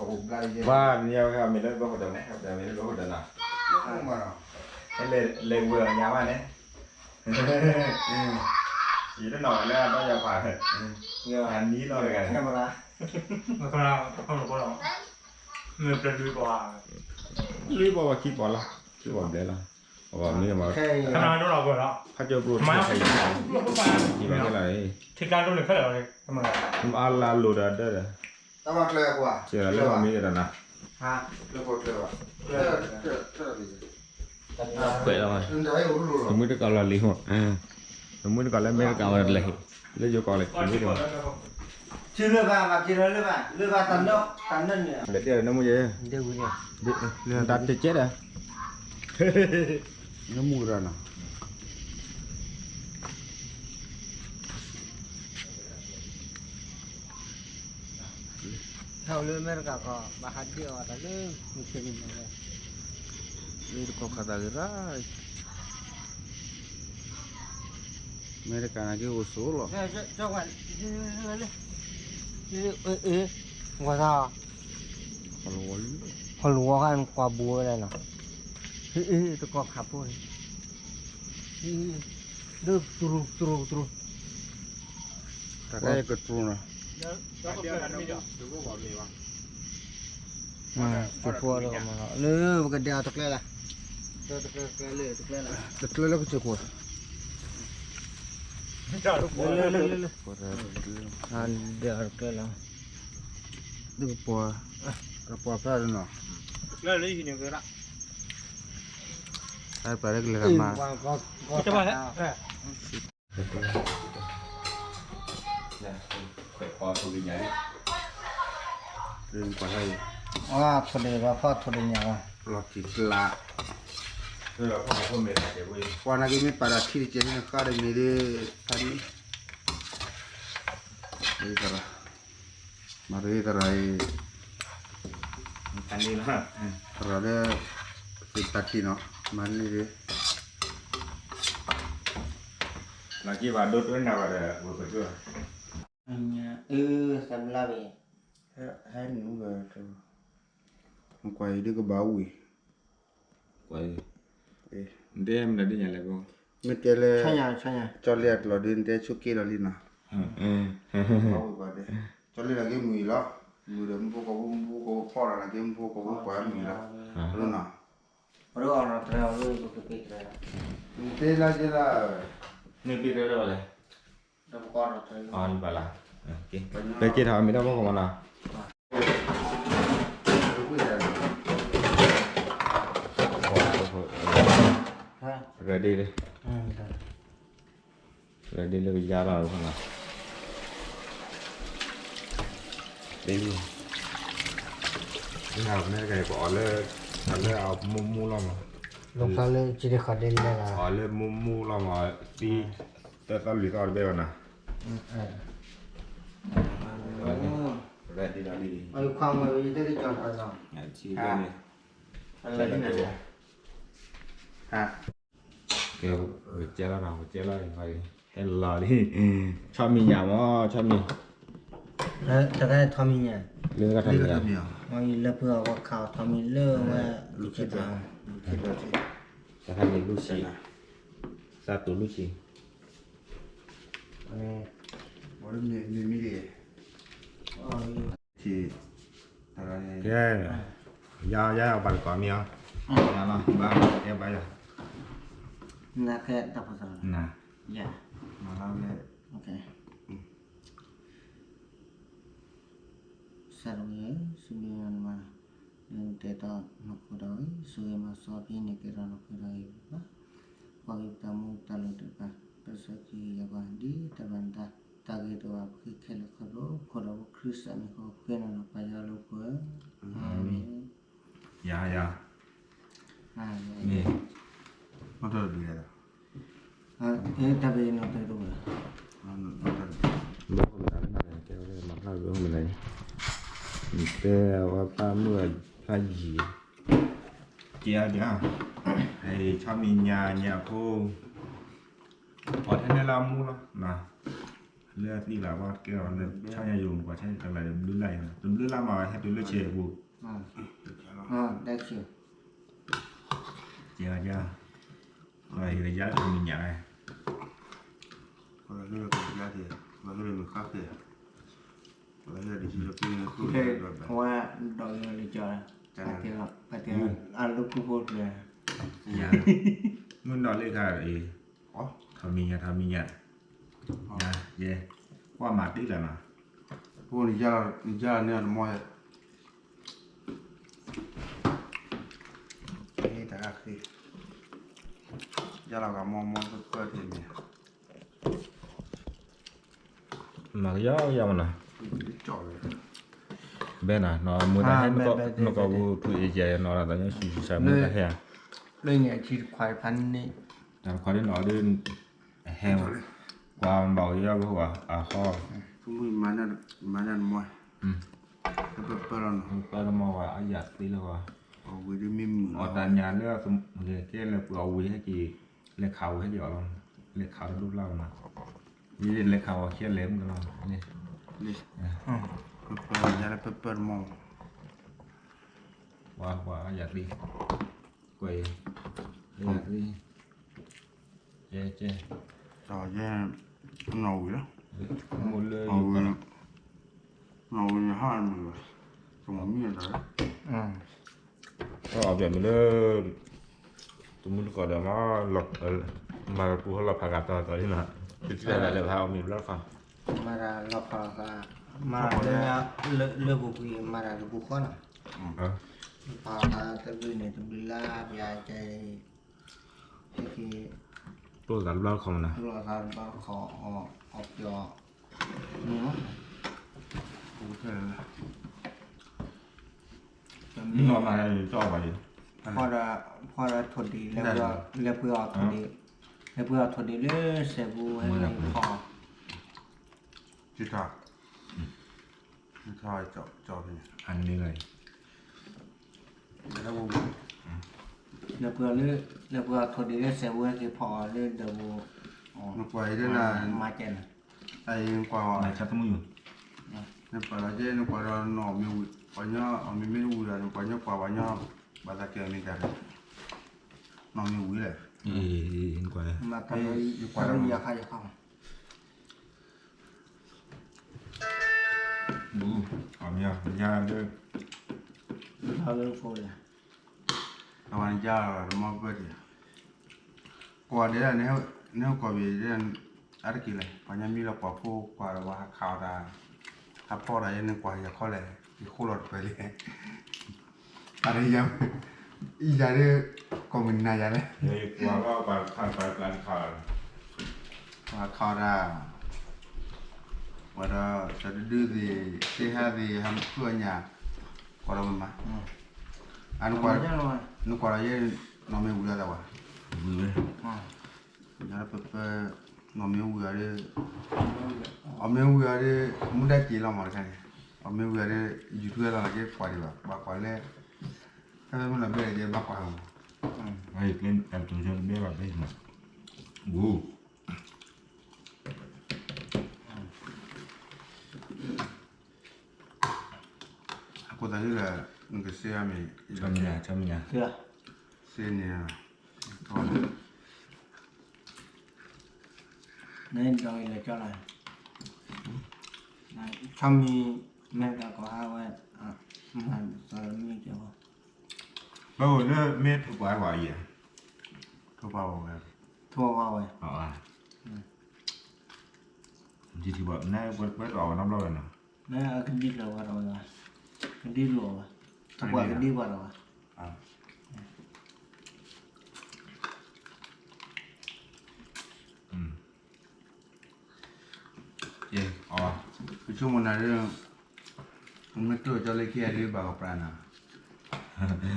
ဘၣ်နံၤဝဲမ့ၢ်လၢဘၢၣ်ဟိုဒၢးန့ၣ် မ့ၢ်လၢဘၢၣ်ဟိုဒၢးနီၤ, လဲၤဝဲအီၤညါဘၣ်န့ၣ်, ယတနီၤလၢအဒီယၤဖး, နံၤလီၤတဂၤန့ၣ်, လွံၢ်ပီၢ်ဘၣ်ခံပီၢ်လီၤ, ခံပီၢ်ဘျဲၣ်လီၤ, အမ့ၢ်, ဖးကၠိပျိထံၣ်ခဲအံၤ, ထံကျါဒိၣ်န့ၣ်ခဲလၢာ်လီၤ, အလၢလိာ်ဒီးဒၢဒီး, လၢမ့ၢ်ကဒီးနၤ, ခွဲးလီၤ, တမုၢ်တကိးလီၤလံ, တမုၢ်တကိးလၢမ့ၢ်တကိးဝဲတလဲၤ, လၢယိၤကိးလၢခံမ့ၢ်တကိး, လၢဘၣ်ဘၣ်က့ၤလၢဘၣ်, လၢဘၣ်တၢ်နၢ, တၢ်နၢန့ၣ်, တၢ်တကဲဒီး, နမူရနီၤ ဟဲအိၣ်လၢအမဲရကၤခီ ဘၣ်ဟးဒ့ၣ်အီၤတၢ်လၢ မုၢ်ဆ့ၣ်န့ၣ်လီၤ, လၢတကီၢ်ခးသးဂ့ၤရၣ်, အမဲရကၤနာ်က့အိၣ်ဆိးလီၤ, ဝဲသး, ဟီၣ်လဝီခါကွၢ်ဘူးဝဲဒၣ်နီၤ, တကီၢ်ခးဖိန့ၣ်, ဒိၣ်တရူးတရူးတရူး, တၢ်ကဲကတရူးနီၤ ကၠိဖိလၢကမၤလီၤ လၢပကဒဲးအီၤတကျဲလၢ်, တကျဲလၢကၠိဖိ, လၢလၢလၢလၢ, ဒဲးအီၤတကျဲလၢ်, ဒ်ကပီၤ, ကပီၤဖျါလီၤနီၤ, အပျဲၢ်လၢကလဲၤမၤ ထိၣ်ဒ့ဘၣ်ဖီၣ်ထိၣ်ဒ့ညါ, လီၤတံၢ်ကျါ, ပှၤနာ်က့မ့ၢ်ပာ်ဒီးထံတကဲးန့ၣ် ဃၣ်ဒီးမ့ၢ်ဒ်, ဖးဒ်, သရၣ်, မၤတသရၣ်အံၤ, သရၣ်ဒီး, သ့ၣ်တၢ်ထံနီၤ, မၤန့ၢ်ဒ် လၢက့ၤဘၣ်ဒိတွဲနၤဘၣ်ဒီး ဝဲပကၢၢ်, အၢ သးဘျါဘၣ်, ဟဲနုာ်ဝဲ, ကွၢ်အံၤဒ်ကဘၣ်ဝံၤ, နတဲမနုၤဒ်ညါလဲၣ်, မ့ၢ်တဲလၢ, ကၠီလ့အကျိာ်ဒ် နတဲဆိက့ၤလီၤလံနီၤ, ကၠီလ့နာ်က့မုာ်အံၤလီၤ, မုာ်ဒီးမူဖိကိးဖိ မူဖိကိးဖိဖီၣ်ဒီးနာ်က့မူဖိကိးဖိပှၤမုာ်အံၤလီၤ, နီၤ, နတဲလၢက့ၤလၢ, နပ့ၤတၢ်လၢဘၣ်လဲၣ် နပၢ်လၢ်, ပက့ၤထီၣ်မ့ၢ်တၢ်ဘီကမနီၤ, ready လၢ, ready လၢကယါလီၤ, ပအီၣ်လၢ, အီၣ်လၢအမူမူလီၤမး, အီၣ်လၢမူမူလီၤမး, သံ, တၢ်သီလွံၢ်သီတဘ့ၣ်ဘၣ်နီၤ, ကဲလီၤနီၤ ကဲလီၤ, ဟဲလီၤလံ, ဆီမံၤညၣ်မး ဆီမံၤ, တခါထီမံၤညၣ်, လၢတခါထီမံၤညၣ်, လၢဖုအဝဲခးအီၤထီမံၤလၢဝဲ, တခါန့ၣ်လူၢ်ဆံ, စးတူၤလူၢ်ဆံ မ့မ့ၢ်, ကဲ, ယၤယၤပှၤတကိးမ့ၢ်အီၤ, ယၤလီၤ ဘၣ်ကဲဘၣ်ယၤ, နကဲတၢ်ဖိသၣ်လီၤ, န, ယၤ, မၤလီၤဝဲ, စးထီၣ်ဝဲ, စံးဘျုးနမၤ, နတဲတီနီၢ်ခိဒီး, ဆိၣ်ဂ့ၤမၤစီဖဲန့ၣ်ကဲထီၣ်နဃုာ်ဒီးအံၤဘၣ်, ပှၤဂ့ၤပတၢ်မူတၢ်လိၤတဖၣ်, ပစၢ်ခရံာ်ယၤပှၤဒ်တၢ်ဘၣ်နတၢ်, တၢ်ဂ့ၤတအိၣ်ဘၣ်ပဃ့ခဲလၢာ်ခီဖျိ, ခိၣ်ဒီးပခရံာ်စးမံၤဃီဃ့နၤလီၤ ပၢ်ယွၤလၢပှဲၤ, အၤမ့ၣ်, ယၤယၤ, မ့ၢ်, တၢ်ဘၣ်နီၢ်တၢ်တအိၣ်ဘၣ်, ဘၣ်မနုၤလဲၣ်, ကဲဝဲမၤဖျါဘၣ်မနုၤလဲၣ်, တဲအဝဲဖျါမုၢ်ဖျါယံၤ, ကဲအဒၣ်, ဆီမံၤညါညါဖိ, အီၣ်ထဲန့ၣ်လၢအမူလီၤ, လၢအသံလၢ်ဘၣ်ကဲထီၣ်လၢ ဆၣ်ညါယိၤ ပှၤဆၣ်ညါတဂၤလၢတဘျုးလၢ်အံၤ တဘျုးလၢ်မး ဟဲတုၤလၢဆဲးပူၤ တၢ်ဆဲး ယယ ယယါလၢမုၢ်ညါ ဝဲဒၣ်ဒီးလၢကီၢ်လၢကီၢ် ပှၤတဲအလၢခိၣ်ဖိတဂၤ မုၢ်နီၢ်လၢခါအံၤ ထီၣ်မံၤညါ ထီၣ်မံၤညါ ယဲ ကွၢ်မၤတ့ၢ်လၢနီၤ ဖိနယါလီၤန့ၣ်အီၤတမီၢ်ယဲ တၢ်အဃ့ ယါလီၤဂၤမီၢ်မီၢ်ပၢၢ်ပၢၢ်တ့ၢ်န့ၣ် မၤကယီကယီမနီၤ ဘဲနီၤ နီၤမူတၢ်ဟဲ နကီၢ်ပူၤထူအ့ကဲနီၤ တၢ်ညီဆူၣ်ဆူၣ်ဆါမူတၢ်ဟဲ လၢညါထံတခွါဖးန့ၣ် တၢ်တခွါဒ်နီၤဒ် အဟဲ ကွၢ်ဘၣ်အီၤယီဘၣ်ဝဲ အဟီ မၤနၢ်တမီၢ် ပၢၢ်ပၢၢ်လီၤနီၤ ပၢၢ်တမီၢ်ဝဲ အယၤသ့လၢဝဲ အဝံၤဒ်မ့ၢ်မုာ် အီၣ်တၢ်ညါလၢ ကဲလၢပှၤအဝံၤဟဲက့ၤ လဲၤခးဝဲဟဲက့ၤအီၤလီၤ လဲၤခးတဒိၣ်ဘျၣ်မနီၤ လဲၤခးဝဲခဲလဲၣ်မနီၤ လၢ ပၢၢ်ပၢၢ်တမီၢ် ဝါဝါယၤသ့ ကွဲး ယၤသ့ ကဲကဲ တၢ်ယဲ နီၣ်ဝံၤလီၤ မိၢ်လၢ နီၣ်ဝံၤဟါမုၢ် တမီၢ်မံၤတၢ် အီၣ်ဘၣ်မ့ၢ်လၢ တမူတကိးဒီး မၤလီၤပူၤဟီလီၤဖးဂၤတီၤတီၤလံနီၤ တထံၣ်တၢ်လၢဖးအီၣ်မ့ၢ်ဘျီတခီ မၤတၢ်လီၤဖးဂၤ မၤလၢ လၢပူၤကွံာ် မၤတၢ်တပူၤဃီနီၤ ဖးဂၤတဘျုးန့ၣ် တဘျုးလၢပယါကဲ ဟဲက့ၤ ပျိၢ်သးတဘျီတခီမနီၤ ပျိၢ်သးတဘျီတခီ အီၣ်ပျီ မ့ၢ်နီၤ မ့ၢ်နီၤမၤ ကၠီဘၣ်လံ ဖီဒီး ဖီဒီးထိၣ်ဒံး လဲၤပှ့ၤအီၣ်ထိၣ်ဒံး လဲၤပှ့ၤအီၣ်ထိၣ်ဒံးလၢစဲးပူၤဝဲန့ၣ်ဖီ ကၠီထီၣ် ကၠီထီၣ် ကၠီဖဲန့ၣ် အန့ၣ်လီၤ လဲၤပှ့ၤလၢ လဲၤပှ့ၤအီၣ်ထိၣ်ဒံးလၢစဲးပူၤဝဲက့ၤဖီအီၤလၢဒၢးပူၤ နကွၢ်အံၤလၢန မၤကဲနၤ အံၤနကွၢ်အီၤ နကွၢ်လီၤကဲ နကွၢ်ဒီးနီၢ်မ့ၢ်ဝံၤ ပှၤညီအီၣ်မ့ၢ်မ့ၢ်တဝံၤဒီး နပှၤညီကွၢ်ပှၤညီ ဘၣ်သးကဲအီၤမ့ၢ်တၢ် နီၢ်မ့ၢ်ဝံၤလဲၣ် နကွၢ်လၢ ယခါယခါ ဘူး အမ့ၢ် မ့ၢ်ညါလၢ လၢဖိလဲၣ် အဝဲနယါလီၤတမီၢ်ပၢၢ်တံၢ် ကွၢ်ဒဲး နဟဲကီၢ်ဘ့ၣ်ဒဲး အါတက့ၢ်လဲၣ် ပှၤညီမံလီၤကွၢ်ဖိကွၢ်ဒီးဝဲဟးခးအီၤတၢ် ဟးဖီတၢ်ယဲန့ၣ်ကွၢ်ယၤခီလဲၣ် ယဃိလီၤတပၢၢ်လံ အါတယၤ ယၤဒ် ကိးမုၢ်နၤယၤလဲၣ် ယကွၢ်လီၤကွၢ်တခါတခါတခါ ပှၤခးအီၤတၢ် ပှၤဒီး တဒုသ့ၣ် သ့ၣ်ဟဲသ့ၣ် ဟးမုၢ်ခုၣ်အညၣ် ကွၢ်ဒီးမမၤ နကွၢ်ဒီးယဲ နီၢ်မ့ၢ်ဝံၤလီၤသးဝဲ ဝံၤဝဲ ယၤလၢပပၢ နီၢ်မ့ၢ်ဝံၤအီၤဒီး အီၣ်မ့ၢ်ဝံၤအီၤဒီး မူဒါက့ၤလီၤမးတခါန့ၣ် အီၣ်မ့ၢ်ဝံၤအီၤဒီး YouTube လီၤက့ၤကွၢ်ဒံးဘၣ် ဘၣ်ကွၢ်လၢ ဖဲမ့ၢ်လီၤဘဲၣ်က့ၤဘၣ်ကွၢ်လီၤမး ဘဲဘၣ်ဘဲမး ဝူ အဃိသတးဒ်လဲၣ် နကစ့အမံၤ ဆမံၤ ဆမံၤ စ့န့ၣ် နဒီးအံၤလဲၤကၠီလီၤ ဆမံၤ မ့ၢ်တၢ်ကီၢ်ဟးဝဲ မၤသးမံၤကၠီ ဘၣ်အိၣ်လၢမ့ၢ်ထိၣ်ပှၢ်ဝဲအံၤ ထိၣ်ပှၢ်ဝဲ ထိၣ်ပှၢ်ဝဲ ဒ်ထံၣ်ဘၣ် နဝဲပှဲၤအီၣ်ဝဲနီတဘျီဝဲနီၤ မ့ၢ်အကဒံကလီၤဝဲဒီးဝဲ ကဒံလိာ်ဝဲ သပှၢ်ကဒံပှၢ်ဒီးဝဲ ကဆိကမိၣ်နၤဒ် မ့ၢ်ကျိၣ်ကၠီလ့ခံဂၤဒ်ဘၣ်ကပြးနၤ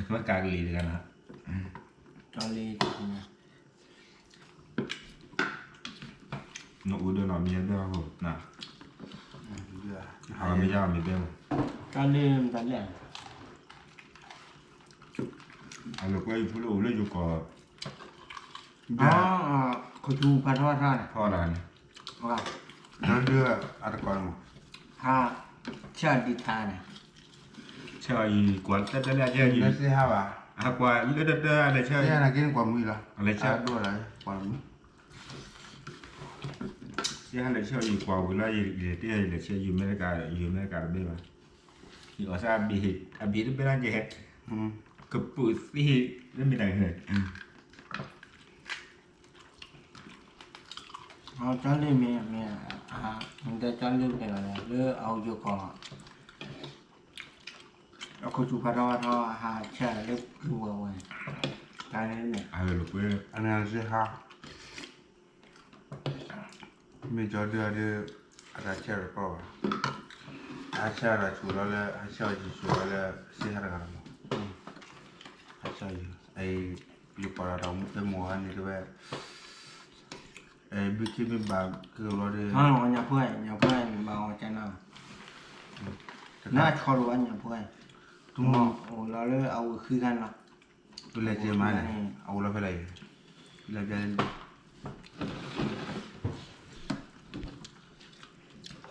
မ့ၢ်ကးကလံၤတဂၤနၤ ကၠီလ့ နအူဒၢနီၢ်မံၤဒၢဟိနၤ အမံၤယါမံၤဒၢ တၢ်လၢတၢ်လၢ အလိာ်ကွဲယဖူလၢအိၣ်လၢယိၤကီၢ် ခူသူဖးထီထါန့ၣ် ထီဒၣ်န့ၣ် ဒုအတကိးမး, ဟါ, ဆၢဒံးထါန့ၣ်, ဆၢအံၤကွၢ်တၢ်တၢ်လၢအဆၢအံၤ, နစ့ဟါဘၣ်, အဟးကွၢ်လၢတၢ်တၢ်လၢဆၢအံၤ, ဆၢနက့နကွၢ်မုာ်လီၤ, အလဲၤဆၢဒိၣ်လီၤ, ကွၢ်မုာ်, ဆၢဟါလဲၤဆၢအံၤကွၢ်ဝံၤလီၤ, ယလဲၤတ့ၢ်ယလဲၤဆၢ ယမဲရကၤ ယမဲရကၤတဘ့ၣ်ဘၣ်, ယအီၣ်စၢ်အဘ့ၣ်, အဘ့ၣ်တဘ့ၣ်လၢယဟဲ, ကပူၤသ့ၣ်, လၢမ့ၢ်တၢ်ဂ့ၤ ကၠီလ့ၣ်မ့ၢ်, မ့ၢ်, ကၠီလ့ၣ်မ့ၢ်လီၤလၢအအိၣ်ယိၤကီၢ်, အခိၣ်ဆူၣ်ဖးထီဖးထီ အဟးဆၢလၢကုဝဲဝဲ, တၢ်န့ၣ်, အန့ၣ်စ့ဟါ, မ့ၢ်ကၠီဒုအဒု, အတၢ်ဆၢတကီဘၣ်, အဟးဆၢတၢ်ဆူၣ်လီၤလၢ အဟးဆၢအီၤဆူၣ်လီၤလၢ စ့ဟါတဂၤလီၤမး, ဟးဆၢအီၤ, ယပာ်လီၤတၢ်မူဖဲမိၢ်ဟါန့ၣ်တဝဲ ဘုခ့မ့ၢ်ဘၣ်ကလီၤဒီး, ညၣ်ဖိ, ညၣ်ဖိ, ဘၣ်အီၣ်ကနၤ, နဆီတဝဲညၣ်ဖိ, အိၣ်လီၤလၢအဝဲဃံခါန့ၣ်လီၤ, ပလဲၤက့ၤမးန့ၣ်, အအိၣ်လီၤဖဲလဲၣ်, လဲၤ,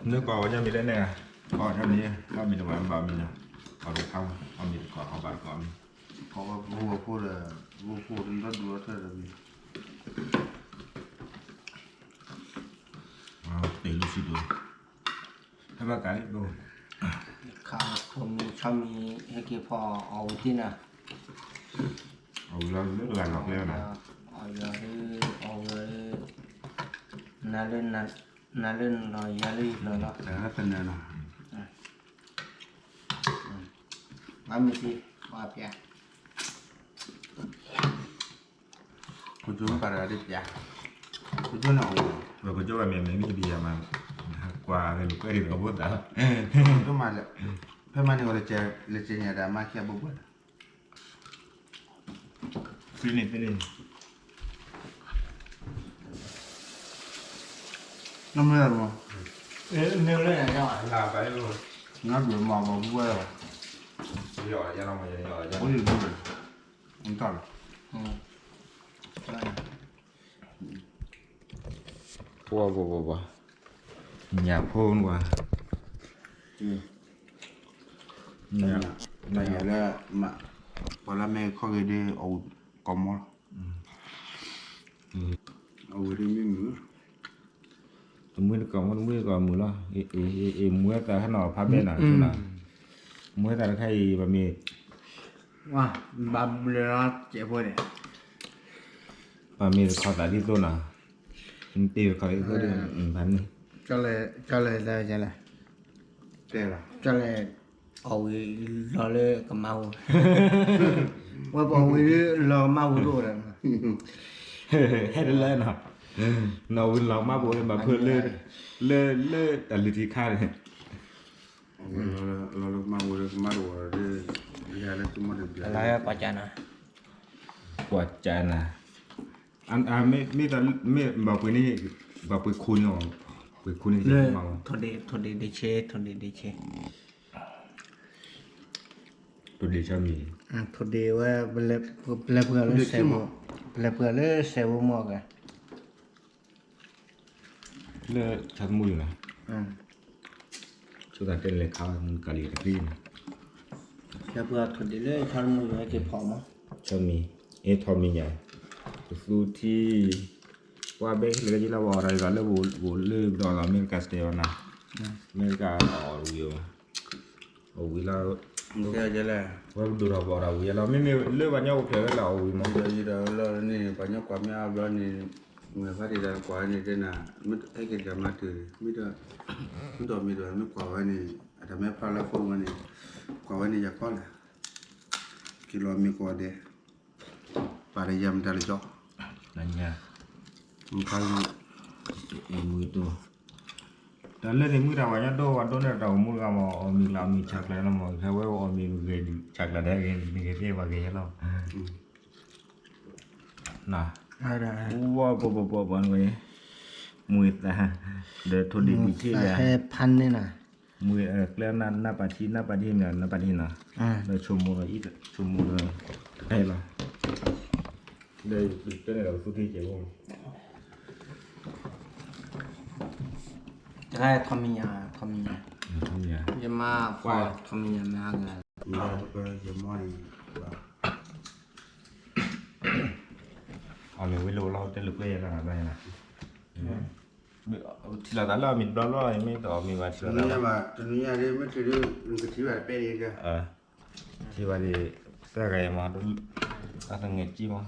နကွၢ်အီၣ်ညၣ်မ့ၢ်လဲၣ်န့ၣ်, အီၣ်ညၣ်မ့ၢ်, ဘၣ်မံၤန့ၣ်ဘၣ်, ဘၣ်မံၤန့ၣ်, အီၣ်တခါ, အီၣ်မ့ၢ်တကီၢ်, အီၣ်ဘၣ်တကီၢ်မ့ၢ်, ပှၤဖိဒီး, ပှၤဖိဒီးဒီဒူၣ်အီၣ်ထဲတမံၤ တ့ၢ်လူၤဆံဒိၣ်, ဟဲဘၣ်ကးလံ, ခးဖိမံၤဆီမံၤ ဟဲက့ၤဖီအီၣ်ဝံၤတ့ၢ်နၤ, အီၣ်ဝံၤလီၤလၢတဂၤလီၤကျဲလီၤ, အီၣ်ယၤလၢ, အီၣ်ဝံၤလီၤလၢ, နၤလၢနလီၤ ယၤလၢယလီၤလီၤ, တဂၤလၢသနၢၣ်လီၤ, ဘၣ်မ့ၢ်သ့, ဘၣ်ဖျါ ကကၠိပာ်တဂၤဒ်ပျါ, ကကၠိန့ၣ်အီၣ်, ပကကၠိဘၣ်မ့ၢ်မ့ၢ်မ့ၢ်ဒံးယၤမး, ကွၢ်လၢလူၤကွဲးဒံးတကီၢ်ဖိသးလီၤ, ကၠိမးလဲၣ်, ဖဲမးန့ၣ်ဝဲ, လၢက့ညါဒၣ်မၤခံအဘိဘိ, သ့န့ၣ်သ့န့ၣ် နမ့ၢ်, နမ့ၢ်, နဒုးမၤဘၣ်ဘိဝဲ, အိၣ်ယဘိ, နတၢ်လီၤ ပှၤပှၤပှၤပှၤ, ညၣ်ဖိနကွၢ်, ညၣ်လၢ, ပှၤလၢမ့ၢ်ခီၣ်ဂ့ၤဒ်အီၣ်ဝံၤကိးမီၤလီၤ, အဝံၤဒ်မ့ၢ်မုာ်, တမှံတကိးမီၤ တမှံတကိးမုာ်လီၤ, အ့ၣ် မူဝဲသးခါနီၤဖးဘဲနီၤ, မူဝဲသးတခါအံၤ ပမ့ၢ်, ဘၣ်ဘျုးလီၤစဲးဖိန့ၣ် ပမ့ၢ်တခီသးဒ်သိးနီၤ, နတ့ၢ်တခီဒ်သိးဒီး, ဘၣ်န့ၣ်, ကၠီလဲၣ်, ကၠီလဲၣ်, ကၠီလဲၣ်, အီၣ်ဝံၤလီၤလၢကမါပူၤ, ဝဲပအီၣ်ဝံၤလီၤကမါပူၤတအိၣ်ဒီး, ဟဲတလၢနီၤ, နီၣ်ဝံၤလီၤကမါပူၤန့ၣ် ဘၣ်ဖၢလၢ, လၢ, လၢတၢ်လုၢ်ထံခါန့ၣ် လီၤလၢကမါပူၤဒီး, ကွၢ်ကၢနၤ, ကွၢ်ကၢနၤ, မ့ၢ်, မ့ၢ်ဘၣ်ပှ့ၤန့ၣ်, ဘၣ်ပှ့ၤခိၣ်န့ၣ်, ပှ့ၤခိၣ်န့ၣ်, ထိၣ်ဒ့, ထိၣ်ဒ့ဒ့ဆ့, ထိၣ်ဒ့ဒ့ဆ့, ထိၣ်ဒ့ဆၢမံၤ, ထိၣ်ဒ့ဝဲ, ပလဲၤပှ့ၤအီၤလၢစဲးဖိ, ပလဲၤပှ့ၤအီၤလၢစဲးဖိမီၢ်ကဲ လၢဆီတမူယၤ, ဆိသးတဲလဲၤခးကလံၤတသ့န့ၣ်, လၢပှၤထိၣ်ဒ့လၢဆီတမူယၤက့ၤဖီမီၢ်, ဆီမံၤ, အဲၣ်ထီၣ်မံၤယၤ, ပသူထံ, ပှၤဘဲခဲလၢာ်ကယလီၤ ပှၤအီၣ်တၢ်လၢပအိၣ်လၢပဒီးလီၤ အမဲရကၤစတဲဝဲနၤ, အမဲရကၤအီၣ်ဝံၤ, အီၣ်ဝံၤလီၤ, ဝဲပဒိၣ်ထီၣ်ပအီၣ်တၢ်ဝံၤလီၤ မ့မ့ၢ်လၢပှၤကညီအိၣ်ဖျဲၣ်ဝဲလၢအီၣ်ဝံၤမီၢ်, ဒီးယံၤဒီးလီၤန့ၣ် ပှၤကညီကွၢ်မ့ၢ်အါဘျီန့ၣ်, မ့ၢ်ဖါတံၢ်တၢ်ကွၢ်ဝဲန့ၣ်တဲနၤ, ဟဲက့ၤတၢ်မၤတုၤ, မ့ၢ်ဒီး, မ့ၢ်ဒီးမ့ၢ်ဒီးမ့ၢ်ကွၢ်ဝဲန့ၣ်, အတၢ်မ့ၢ်ဖျါလၢဖိဝဲန့ၣ်, ကွၢ်ဝဲန့ၣ်ယၤကီလဲၣ်, က့ၤလီၤမ့ၢ်ကွၢ်ဒဲး, ပာ်တယၤမတၤလၢကၠီ, မ့ၢ်ဖါလၢ, မုၢ်တိၢ် တၢ်လၢန့ၣ်မုၢ်တၢ်ဝဲညါဒိၣ်ဝဲဒိၣ်န့ၣ်တၢ်အိၣ်မူတဂၤမး အီၣ်မ့ၤကျါအီၣ်မ့ၤဆးကျါလီၤမး ဟဲဝဲအီၣ်မ့ၤဂ့ၤဆးကျါဒီးဂ့ၤ မ့ၢ်ဂ့ၤသ့ၣ်ဝဲဂ့ၤယဲလီၤ ဝဲပပပပနဝဲ မုၢ်သး ဒီးထိၣ်ဒံးဒံးထံၣ်ယၤ ဟဲဖးန့ၢ်နၤ မုၢ်ကျဲနၢ်ပာ်ထံ နၢ်ပာ်ထံမ့ၢ် နၢ်ပာ်ထံနီၤ ဒီးဆိကမိၣ်ဒီး ဆိကမိၣ်ဒီး တခါအံၤလီၤ ဒီးယတဲန့ၣ်ဒီးပသူထံကဲးဖိ မုၢ် တဂၤထီၣ်မံၤညါ, ထီၣ်မံၤညါ, ယမါကွၢ်ထီၣ်မံၤညါမ့ၢ်ဟါဂၤ, ယမါန့ၣ်, အမ့ၢ်ဝံၤလီၤလီၤ တဲလိာ်ကွဲယၤလီၤဘၣ်ယၤလီၤ, ထံၣ်လိာ်သးလၢအမံၤတဘျီဘျီ မ့ၢ်တအီၣ်မ့ၢ်ဘၣ်ထံၣ်လိာ်သးလီၤ, တနံၤညါဒ်မ့ၢ်ထံၣ်ဒ် နကထံၣ်ဘၣ်တပဲန့ၣ်, ထံၣ်ဘၣ်ဒ်, သၢဂၤအံၤမး, အသငယ်ချင်းမး,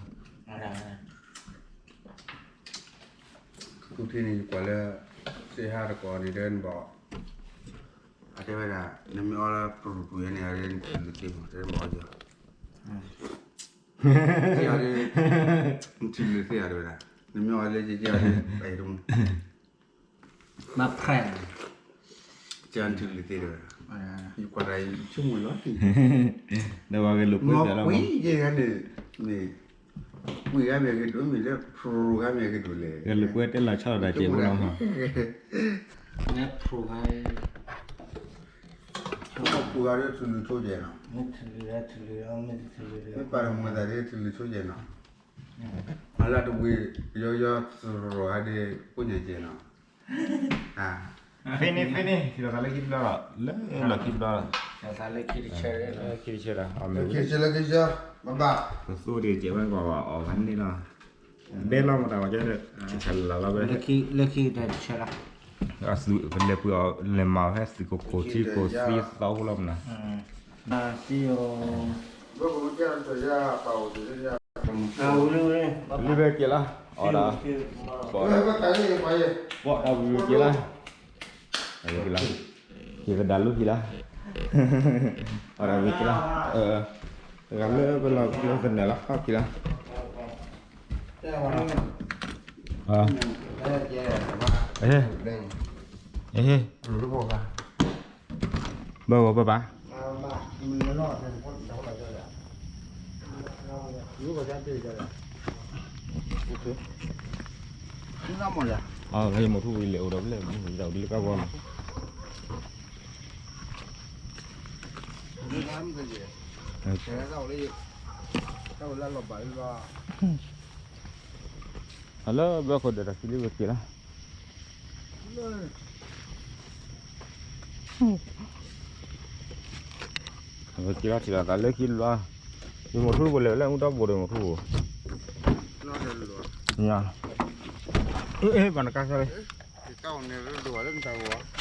ခုထံၣ်န့ၣ် ယကွၢ်လၢ စ့ဟါတကိးန့ၣ် တဲနဘၣ်, အတဲဝဲဒၣ် နမ့ၢ်အီလၢပရူၤပရူၤယဲန့ၣ် အဒ်နထံၣ်လၢသ့မး တဲနဘၣ်အီကီး, စ့အီၤဒ်, နထံၣ်လၢသ့အီၤတဲဝဲဒၣ်, နမ့ၢ်အီလၢစ့စ့အီၤဒ် ပှၤတမူ မၤဖျဲး, ကနထံၣ်လံသ့တဝဲ, ယကွၢ်တၢ်ယဆိကမိၣ်လီၤ, ဒီးဝဲဂဲၤလိာ်ကွဲတၢ်လီၤ, မ့ၢ်ကွံာ်ယဲဂၤန့ၣ်, မ့ၢ်ကွံာ်ဂၤမ့ၢ်ဂ့ၤဒိၣ် မ့ၢ်လၢဖရိဂၤမ့ၢ်ဂ့ၤဒိၣ်လဲၣ်, ဂဲၤလိာ်ကွဲတဲလီၤဆီဒၣ်တၢ်စဲးဖိလီၤမး, လၢဖရိဂၤ ဖရိဂၤဒ်ထူလုဆိကဲနီၤ, မ့ၢ်ပာ်တမုာ်သးဒ်ထူလုဆိကဲနီၤ, အလၢတဝံၤ ယီယီသရိဂၤဒ်ကိးညါကဲနီၤ, ဖဲန့ၣ်ဖဲန့ၣ် ထံၣ်လိာ်သးလၢခံတဘျီလီၤ, လၢလီၢ်ခံတဘျီလီၤ, လၢခံတဆၢဒီး ခံတဆၢလၢခံဆၢ, ဘၣ်ဘၣ်, ကသိၣ်ဒ်ကဲဝဲကီးအီၣ်ဂၤန့ၣ်လီၤ, ဘဲလီၤမတၤဝဲကဲ, လၢခံတဆၢလီၤ, အသုးကလဲၤပှ့ၤအီၤလဲၤမၤအီၤဖဲသုးခိၣ်ခိၣ်ထံခိၣ်သံသီဖိလီၤမနၤ, လံဘဲက့ၤလီၤ, အီၣ်ဒၣ်, ပီၣ်ဒၣ်ဝံၤက့ၤလီၤ, က့ၤကဒါလူဟံၣ်လီၤ, အီၣ်ဒၣ်ဝံၤက့ၤလီၤ, တဂၤလၢပလီၢ်ကလၢသနၢၣ်လီၤ ဟီၣ်က့ၤလီၤ, ဘၣ်ဂီၤဘၣ်ဘၣ်, ယမိၢ်ထူၣ်ဝံၤလဲၤအိၣ်ဒီးဖျဲၣ်မူၤဒ်လၢကါဂီၤနီၤ, လၢဘၢခိၣ်ဒီးတၢ်ခံလံဝဲက့ၤလီၤ, ဝဲက့ၤလီၤထံၣ်လီၤသးလၢခံလီၤ, ယမိၢ်ထူၣ်တဘိလဲၤလၢမူဒီဘိဒီးမိၢ်ထူၣ်, ညါ, ဘၣ်နကါဆၢလံ, လၢနတၢ်ဂီၤ